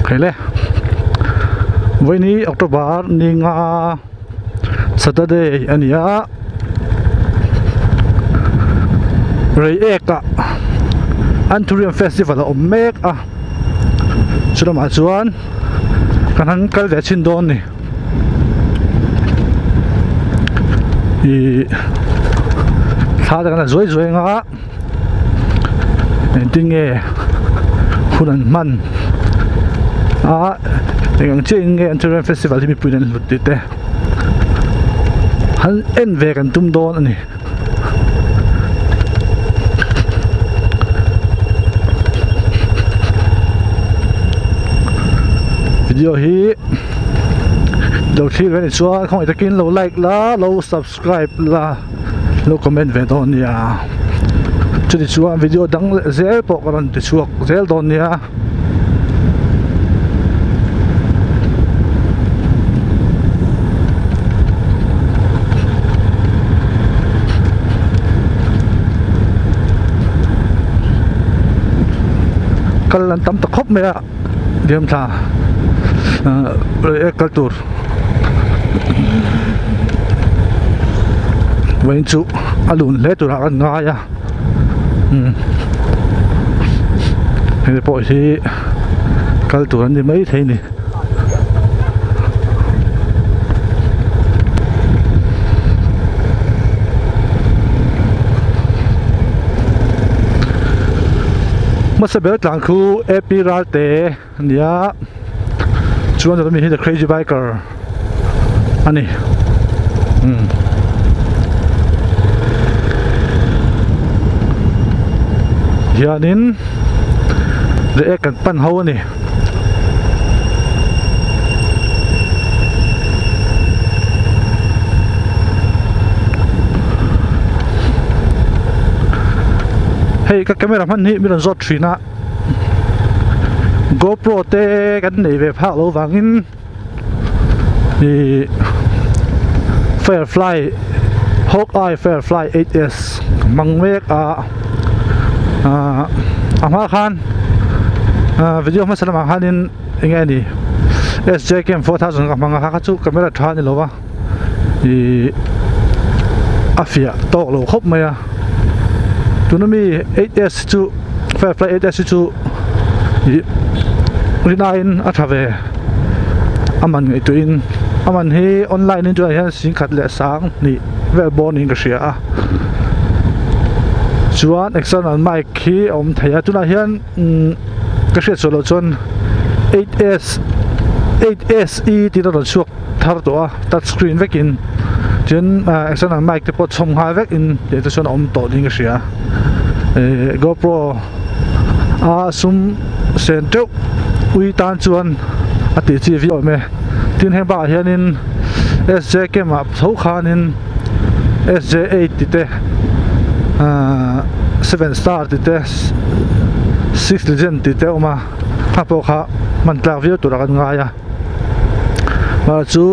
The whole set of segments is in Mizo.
Hei le vawiini October ni nga Saturday a ni a Reiek ah Anthurium festival a awm mek a chulamah chuan kan han kal ve chhin dawn a ni ih thla te kan la zuai zuai ang a engtin nge hun an hman a eng ang chiah in nge Anthurium festival hi mipui in an hlut tih te han en ve kan tum dawn a ni. Video hi lo thlir ve ni chuan khawngaih takin lo like la lo subscribe la lo comment ve dawn nia chuti chuan video dang leh zel pawh ka rawn ti chhuak zel dawn nia. Kal an tam ta khawp mai a diam thla ahh kal tur vawiin chu a lun hle turah kan ngai a. Umm hei pawh hi kal tur an ni mai thei a ni. Hmasa ber tlang khu A P Ralte a ni a chuan mi hi the crazy biker a ni umm. Hianin react kan pan ho a ni. Hei ka camera hman hi min rawn zawt thin a GoPro te kan nei ve phak lo vangin Ih firefly hawkeye firefly 8s hmang mek a ahh a hma khan ahh video hmasa lamah khanin eng nge ni sj cam 4000 ka hmang a kha kha chu camera tha a ni lo va ih a fiah tawk lo khawp mai a tuna mi 8s chu firefly 8s hi chu ih rinaiin a tha ve. A man ngaihtuahin a man hi online in tunah hian singkhat leh sang hnih vel bawr niin ka hria a chuan external mic hi a awm thei a tunah hian umm ka hriat sual loh chuan 8s 8se tih a rawn chhuak thar tawh a touch screen vekin chuan ah external mic te pawh chhawm nghal vekin tih te chuan a awm tawh niin ka hria ehh gopro. A sum sen teuh ui tan chuan a tih chi viau awm e tin heng bakah hianin sj camp ah tho khanin sj eight tih te ahh seven star tih te six legend tih te a awm a kha pawh kha hman tlak viau turah kan ngai a mahse chu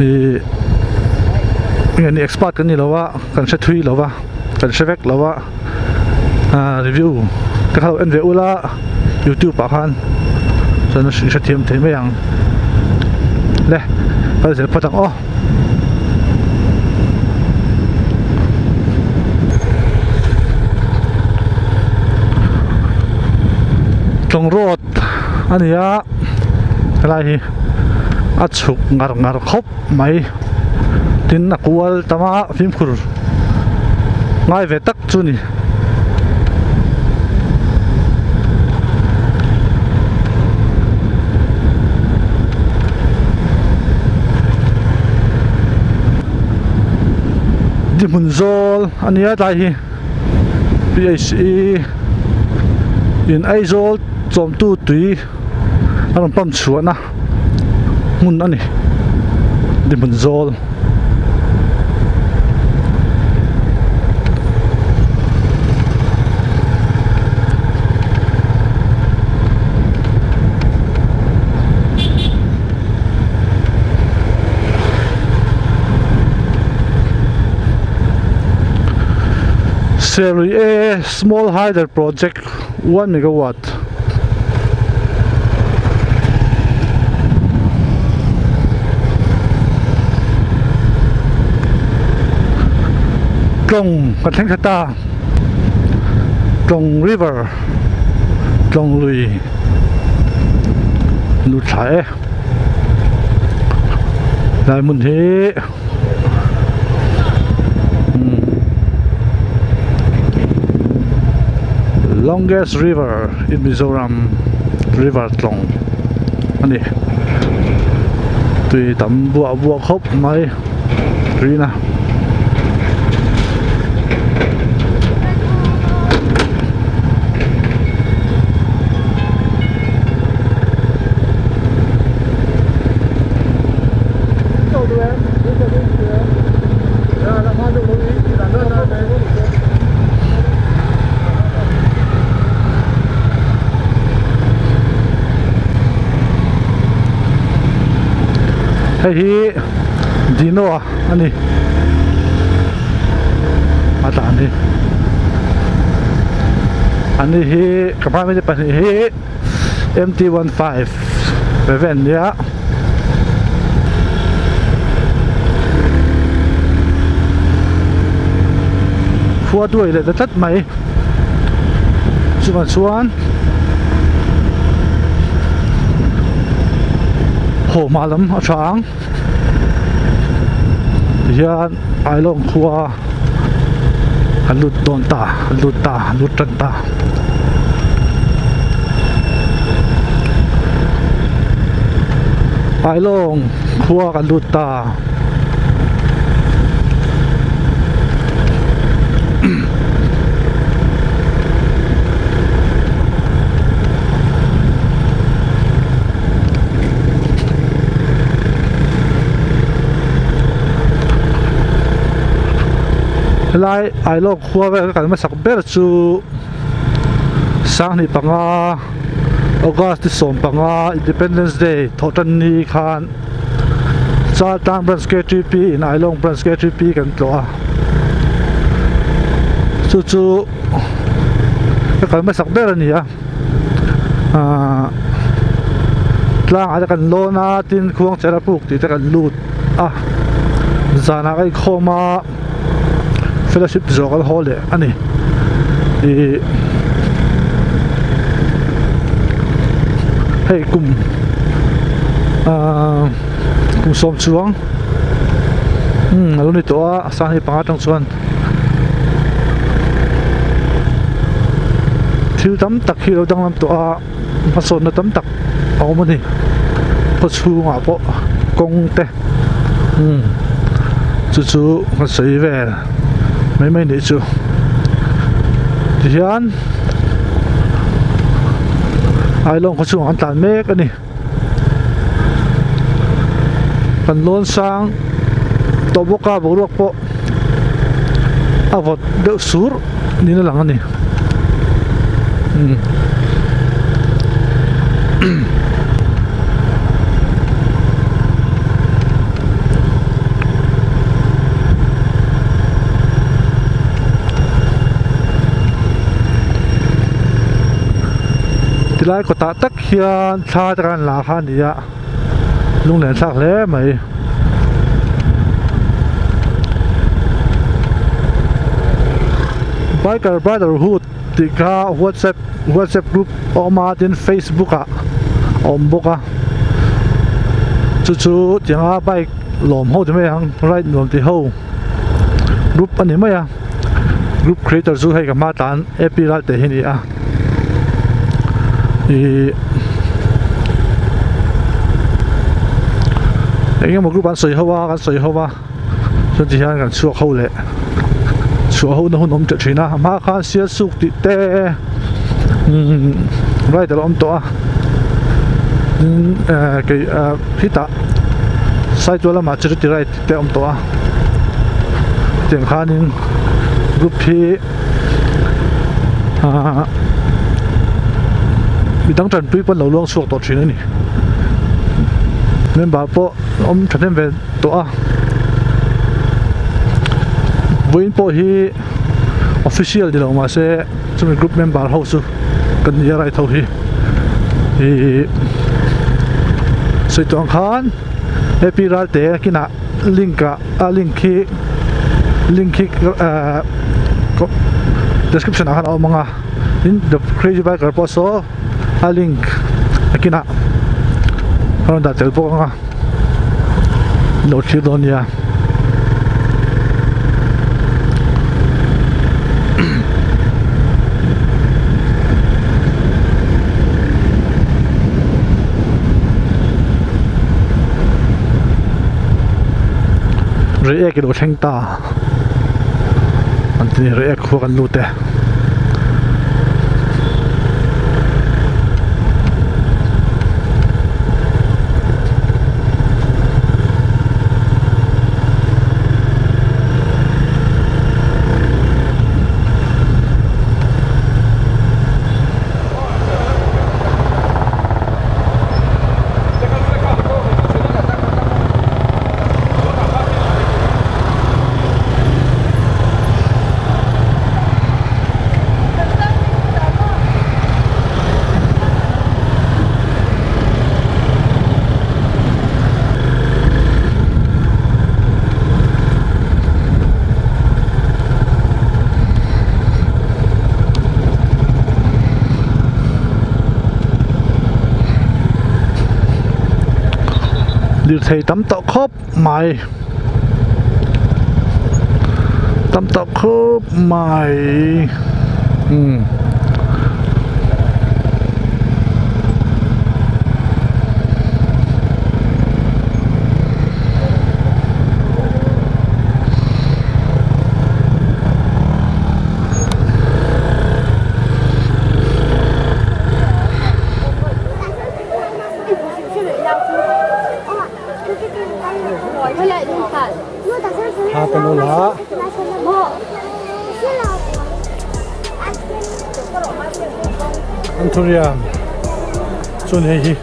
ihh eng ni expert kan ni lo a kan hre thui lo va kan hre vek lo a. Ahh review te kha lo en ve ula youtube ah khan chuan a hrethiam thei mai ang le kal zel phawt ang aw. Tlawng road a ni a helai hi a chhuk ngar ngar khawp mai tin a kual tam a fimkhur. Ngai ve tak chu ni. Di hmun zawl a nia tlai hi PHE in Aizawl chawmtu tui a rawn pump chhuahna hmun a ni di hmun zawl. Serui A small hydel project 1 megawatt. Tlawng kan thleng thla ta Tlawng river Tlawng lui lut thla e lai hmun hi Longest river in Mizoram river Tlawng a ni tui tam buah buah khawp mai. Rina. Hei hi Dino a ani a tlan hi ani hi ka hma mite pahnih hi MT15 ve ve an nia khua duai leh ta tlat mai chuvang chuan haw hma lam a tha ang. Tihian Ailawng khua an lut dawn ta an lut ta an lut tan ta. Ailawng khua kan lut ta. Helai Ailawng khua vel kan hmasak ber chu Sanghnih panga August ni 15 Independence Day thawhtan ni khan Chaltlang Branch KTP in Ailawng Branch KTP kan tlawh a chu chu ka kal hmasak ber a ni a. Ahh tlangah te kan lawn a tin khuang chera puk tih te kan lut a zanah ka inkhawm a fellowship zawh kan haw leh a ni ih hei kum ahh kum sawm chuang umm alo ni tawh a sanghnih panga atang chuan. Thil tam tak hi a lo danglam tawh a hmasawnna tam tak a awm a ni khaw chhungah pawh kawng te umm chu chu ka sawi vel mai mai nih chu tihian Ailawng khaw chhungah an tlan mek a ni. Kan lawn sang tawh bawk a boruak pawh a vawt deuh sur niin a lang a ni umm. Tilai kawtah tak hian thla te khan la kha a ni a lunglen thlak hle mai. Biker Brotherhood tih kha whatsapp whatsapp group a awm a tin facebook ah a awm bawk a chu chu tianga bike lawm ho ti mai ang ride nuam ti ho group a ni mai a group creator chu hei ka hma tlan A_P Ralte hi a ni a. Ihh eng emaw group an sawi ho a kan sawi ho a chuan ti hian kan chhuak ho leh chhuah ho na hun awm teh thin a a hma khan sial suk tih te umm rider a awm tawh a tin eh kei ah khitah saitual lamah charity ride te a awm tawh a tiang khanin group hi. Ahh midang tanpui pawn lo luang chhuak tawh thin a ni member pawh awm thahnem ve tawh a vawiin pawh hi official ni lo mahse chumi group member ho chu kan ni a right ho hi ihh sawi tawh ang khan happy ralte kinah link ah a link hi. Link hi description ah khan a awm ang a tin the crazy biker pawh saw a link nakinah a rawn dah tel bawk ang a lo thlir dawn nia. Reiek i lo thleng ta an ti reiek khua kan lut e. Lirthei tam tawh khawp mai tam tawh khawp mai umm. Anthurium chuan hei hi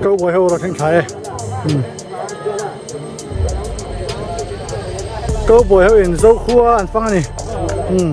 Cowboy ho rawn thleng thla e Cowboy ho in Zokhua an fang a ni umm.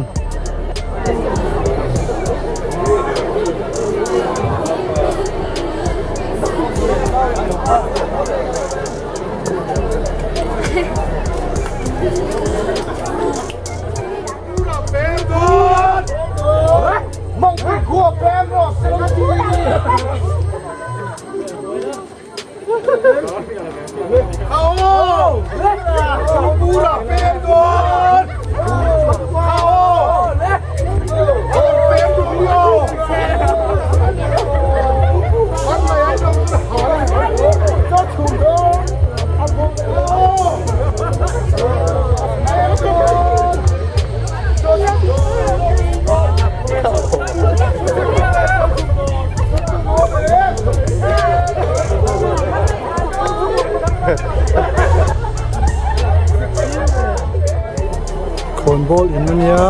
Khawnbawl in ania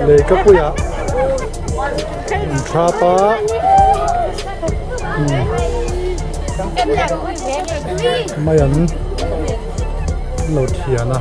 lehkhapuiah an thlap a mai an lo thian a.